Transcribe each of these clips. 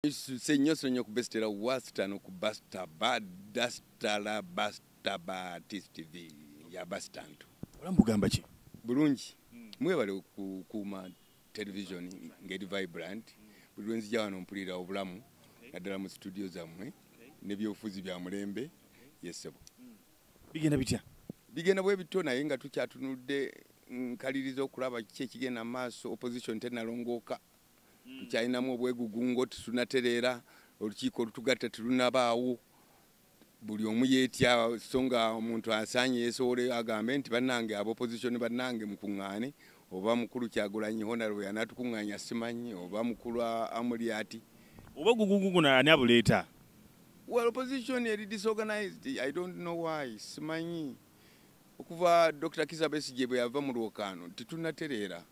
Nnyo nnyo ku Bestera Western, ku Basta Badastala Basta Batis TV ya Bastantu. Obulamu bugamba ki? Bulungi, mwebale okukuuma television ngeri vibrant. Buli lwenzija wano mpulira obulamu, naddala mu studio zammwe n'ebyobufuzi bya mulembe. Yesebo. Bigenda bitya? Bigenda bwe bityo, naye nga tukyatunudde nkaliriza okulaba kiki ekigenda mu maaso. Opposition tenalongooka, tukyalinamu obwegugungo, tetunatereera, olukiiko olutugatta terunabaawo, buli omu yeetya. So nga omuntu asaanye yeesobole agambe nti bannange aba opposition, bannange mukuŋŋaane, oba mukulu Kyagulanyi Honorable yanaatukuŋŋaanya, simanyi oba mukulu Amuriat. Obwegugungu guno ani abuleeta? Well, opposition eri disorganized. I don't know why, simanyi. Okuva Dr. Kizza Besigye bwe yava mu lwokaano tetunatereera,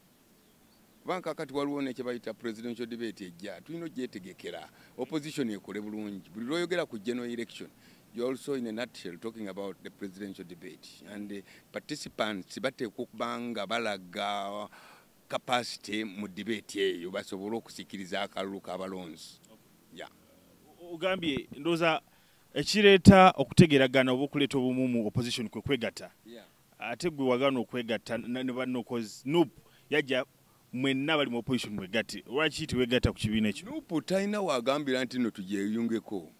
kubanga kakati waliwo nekye bayita presidential debate ejja, tulina ogyetegekera. Opposition ekole bulungi. Buli lwoyogera ku general election, you also in a nutshell talking about the presidential debate, and the participants bateekwa okuba nga balaga capacity mu debate eyo, basobole okusikiriza akalulu k'abalonzi, yeah. Ogambye ndowooza ekireeta okutegeeragana oba okuleeta obumu mu opposition kwe kwegatta. Ate gwe wagaana okwegatta ne banno, cause NUP yajja, mwenna bali mu opposition mwegatte. Lwaki tewegatta ku kibiina ekyo? NUP talina wagambira nti no tugyeyungeko.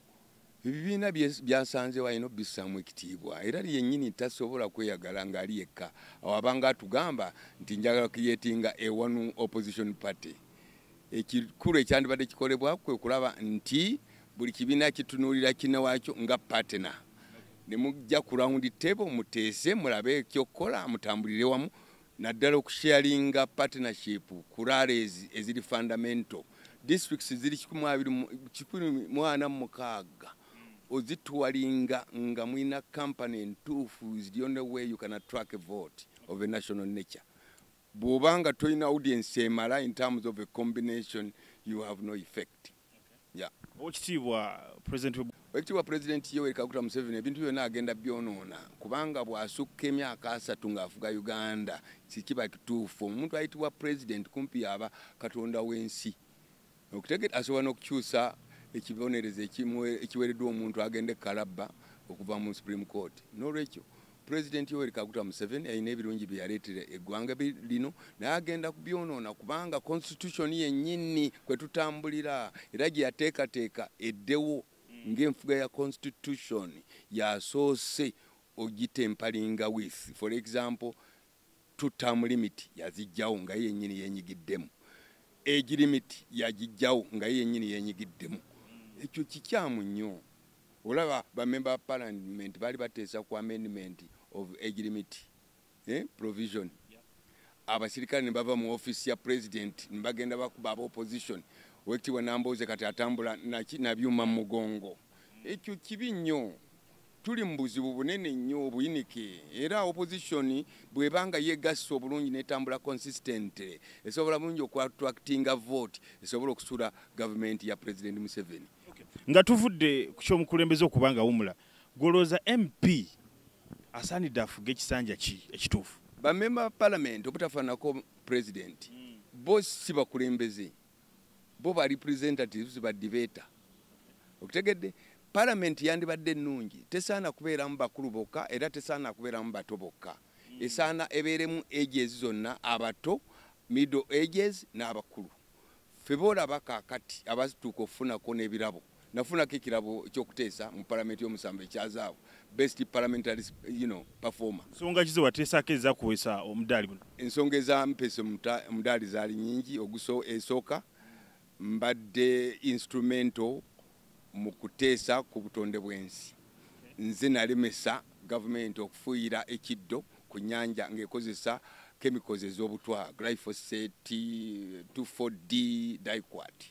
Ebibiina byasanzewo alina obissaamu ekitiibwa, era yennyini tasobola kweyagala ng'ali yekka. Awo abanga atugamba nti njagala creatinga a one opposition party. Ekikulu ekyandibadde kikolebwa kwe kulaba nti buli kibiina kitunuulira kinnewaakyo nga partner, ne mujja ku round table, muteese, mulabe ekyokukola, mutambulire wamu, naddala okusharinga partnership ku rallies eziri fundamental. Districts ziri 146, ozitwalinga nga mulina company entuufu is the only way you can attract a vote of a national nature. Bw'obanga tolina audience emala in terms of a combination, you have no effect, yeah. Owekitiibwa president Ekitiibwa President Yoweri Kaguta Museveni, ebintu byonna agenda byonoona, kubanga bw'asukka emyaka 30 ng'afuga Uganda sikiba kituufu. Omuntu ayitibwa president kumpi aba katonda w'ensi. Okutegete asobola n'okukyusa ekibonerezo ekiweereddwa omuntu agenda ekalabba okuva mu Supreme Court. N'olwekyo President Yoweri Kaguta Museveni alina ebirungi bye yaleetera eggwanga lino, naye agenda kubyonoona, kubanga constitution yennyini kwe tutambulira era gye yateekateeka eddewo ng'enfuga ya constitution yasoose ogitamperinga with, for example, two term limit yazijjawo nga ye yennyini yenyigiddemu, age limit yagijjawo nga ye yennyini yenyigiddemu. Ekyo kikyamu nnyo. Olaba bamemba ba parliament baali bateesa ku amendment of age limit provision, abasirikale ne bava mu office ya president ne bagenda bakuba aba opposition. Owekitiibwa Nambooze kati atambula nabyuma mu mugongo. Ekyo kibi nnyo. Tuli mu buzibu bunene nnyo obuyinike, era opposition bw'ebanga yegasse obulungi netambula consistent, esobola bulungi okuattractinga vote, esobola okusula gavumenti ya President Museveni. Nga tuvudde ku kyomukulembeze okuba nga wumula, golooza MP asaanidde afuge ekisanja ki ekituufu? Bamemba ba parliament, obutafaanako president, bo si bakulembeze, bo ba representatives, ba debater. Okutegedde, parliament yandibadde ennungi tesaana kubeeramu bakulu bokka, era tesaana kubeeramu bato bokka. Esaana ebeeremu ages zonna, abato, middle ages n'abakulu. Ffe boolaba kaakati abatuuka okufunako n'ebirabo, nafunako ekirabo ekyokuteesa mu palamenti y'omusanvu ekyazaabu, best parliamentary performer. Nsonga ki zewateesaako ezakuweesa omudaali guno? Ensonga ezampesa omudaali zaali nyingi. Oguso esooka, mbadde instrumental mu kuteesa ku butonde bw'ensi. Nze nalemesa gavumenti okufuuyira ekiddo ku nnyanja ng'ekozesa chemicals ez'obutwa, glyphosate, 24D, diquat.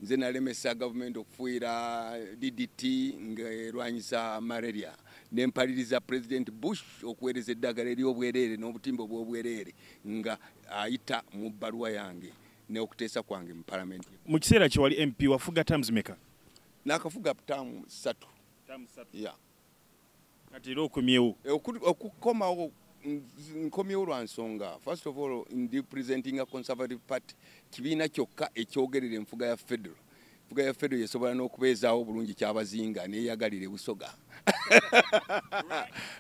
Nze nalemesa gavumenti okufuuyira DDT ng'erwanyisa malaria, nempaliriza President Bush okuweereza eddagala ery'obwereere n'obutimba obw'obwereere nga ayita mu bbaluwa yange n'okuteesa kwange mu palamenti. Mu kiseera kye wali MP wafuga terms meka? Nakafuga term 3, yeah. Kati era okomyewo? Okukomawo nkomyewo lwa nsonga. First of all, ndi presenting a Conservative Party, kibiina kyokka ekyogerera enfuga ya federal. Enfuga ya federal yesobola n'okubeezaawo obulungi Kyabazinga neeyagalire Busoga.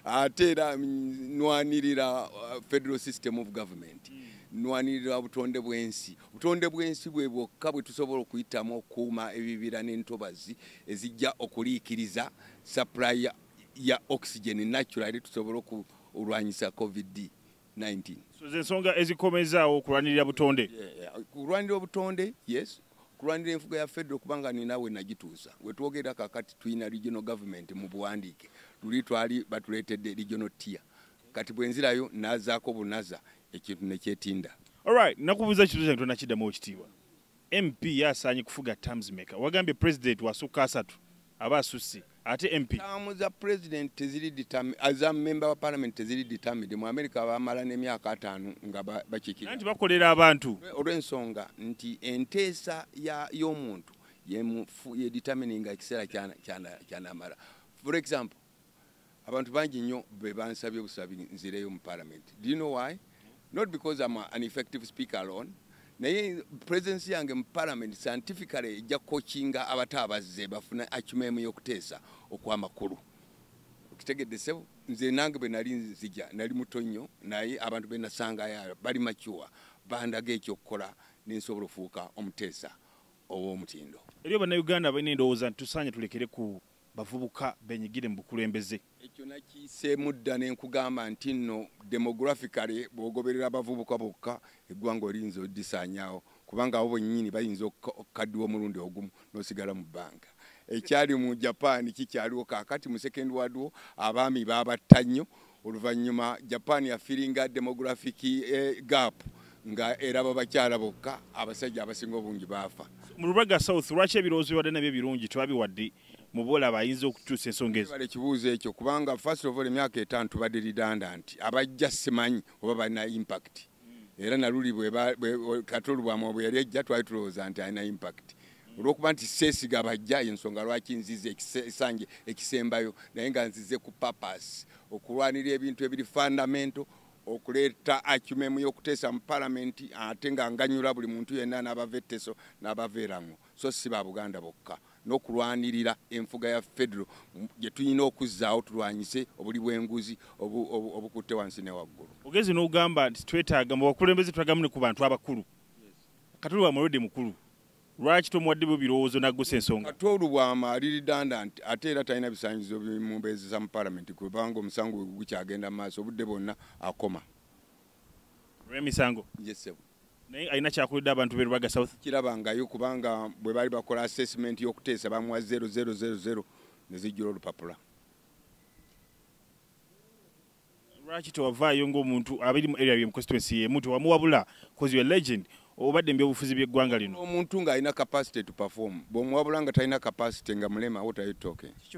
Ate era nwanirira federal system of government, nwanirira obutonde bw'ensi. Obutonde bw'ensi bwe bwokka bwe tusobola okuyitamu okukuuma ebibira n'entobazi ezijja okuliikiriza supply ya oxygen naturally, tusobola okulwanyisa COVID-19. So zensonga ezikomezaawo okulwanirira butonde. Kulwanirira obutonde, yes, kulwanirira enfuga ya federal, kubanga ninawe nagituusa. Wetwogera kakati tulina regional government mu buwandiike. Luli twali batuleetedde regional tier, kati bwenzirayo nazaako bunaza ekintu nekyetinda. Alright, nakubuuza ekibuuzo kyange tonakiddamu. Ekitiibwa MP yasaanye kufuga terms meka? Wagambye president wasukka 30 aba asusse, ate MP? Term za president teziri, za member wa parliament teziri determined. Mu America bamala n'emyaka 50 nga bakiikirira. Anti bakolera abantu. Olw'ensonga nti enteesa y'omuntu ye determininga ekiseera kyanamala. For example, abantu bangi nnyo be bansabye obusabi nzireyo mu parliament. Do you know why? Not because I'm an effective speaker alone, naye presence yange mu parliament scientifically ejja coachinga abato abazze bafuna acumen y'okuteesa okwamakulu. Okitegedde, ssebo? Nze nange bwe nali nzija nali muto nnyo, naye abantu be nasangayo bali mature, bandaga ekyokukola nensobola ofuuka omuteesa ow'omutindo. Eriyo Bannayuganda balina endowooza nti tusaanye tulekere ku bavubuka benyigire mu bukulembeze. Ekyo nakiiseemu dda nenkugamba nti nno demographically bw'ogoberera abavubuka bokka, eggwanga oliyinza oddisaanyaawo, kubanga abo bennyini bayinza okukaddiwa omulundi ogumu n'osigala mu bbanga. Ekyali mu Japan kikyaliwo kaakati. Mu Second World War abaami baabatta nnyo. Oluvannyuma Japan yafillinga demographic gap nga eraba bakyala bokka, abasajja abasinga obungi baafa. Mu Lubaga South, lwaki ebirowoozo bibadde nabyo ebirungi tebabiwadde mu boolaba ayinza okutuusa ensonga ezo? Bala ekibuuzo ekyo, kubanga first of all emyaka 5 tubadde redundant. Abajja simanyi oba balina impact. Era naluli Kato Lubwama bwe yali ejja twali tulowooza nti alina impact. Olwokuba nti seesiga bajja, ensonga lwaki nzize ekisanje ekisembayo, naye nga nzize ku purpose okulwanirira ebintu ebiri fundamental, okuleeta acumen y'okuteesa mu palamenti, ate nga nganyula buli muntu yenna, n'abava Etteso n'abava Erango, so si ba Buganda bokka, n'okulwanirira enfuga ya federal gye tulina okuzzaawo, tulwanyise obuli bw'enguzi obukutte wansi ne waggulu. Ogezi n'ogamba nti twetaaga mu bakulembeze, twetaaga ne ku bantu abakulu. Kato Lubwama olwedde mukulu, lwaki tomuwadde bwe birowoozo n'aggusa ensonga? Kato Lubwama ali redundant, ate era talina bisaanyizo bimubeezesa mu palamenti, kubanga omusango gwe gukyagenda mu maaso, obudde bwonna akoma. Olw'emisango? Yes, ssebo. Naye alina kyakulidde abantu b'e Lubaga South? Kirabangayo, kubanga bwe baali bakola assessment y'okuteesa bamuwa 0000 ne zijjula olupapula. Lwaki tewavaayo ng'omuntu abiri mu area ye, mu constituency y'emu, tewamuwabula? 'Cause you are legend, obadde mu byobufuzi by'eggwanga lino. Omuntu ng'alina capacity to perform, bw'omuwabula nga talina capacity, nga mulema, what are you talking? Kiki?